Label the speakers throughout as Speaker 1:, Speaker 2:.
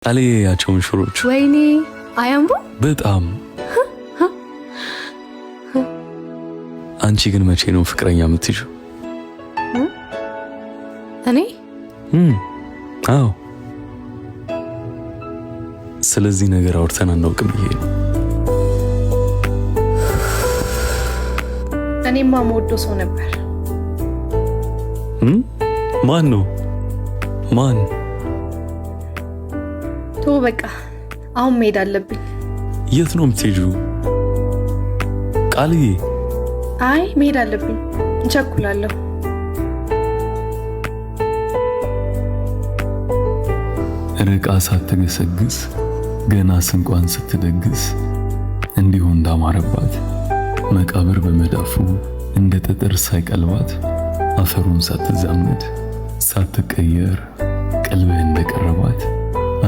Speaker 1: ቃልዬ፣ ያቸውን ሽሮች።
Speaker 2: ወይኔ፣ አያምሩ?
Speaker 1: በጣም። አንቺ ግን መቼ ነው ፍቅረኛ የምትይዥው?
Speaker 2: እኔ?
Speaker 1: አዎ። ስለዚህ ነገር አውርተን አናውቅም። ይሄ ነው።
Speaker 2: እኔማ መወደው ሰው ነበር።
Speaker 1: ማን ነው? ማን?
Speaker 2: ቶ በቃ፣ አሁን መሄድ አለብኝ።
Speaker 1: የት ነው የምትሄጂው? ቃልዬ።
Speaker 2: አይ፣ መሄድ አለብኝ፣ እንቸኩላለሁ።
Speaker 1: ርቃ ሳትገሰግስ ገና ስንቋን ስትደግስ እንዲሁ እንዳማረባት፣ መቃብር በመዳፉ እንደ ጠጠር ሳይቀልባት፣ አፈሩን ሳትዛመድ ሳትቀየር ቀልብህ እንደቀረባት፣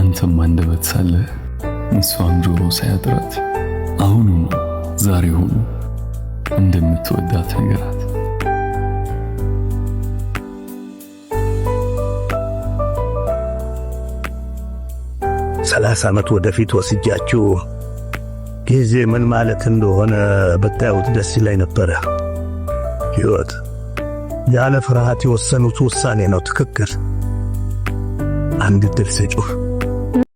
Speaker 1: አንተም አንደበት ሳለህ እሷም ጆሮ ሳያጥራት አሁኑኑ ዛሬ ሆኖ እንደምትወዳት ነገራት።
Speaker 3: 30 ዓመት ወደፊት ወስጃችሁ ጊዜ ምን ማለት እንደሆነ ብታዩት ደስ ይለኝ ነበረ። ሕይወት ያለ ፍርሃት የወሰኑት ውሳኔ ነው ትክክል። አንድ ዕድል ስጪው።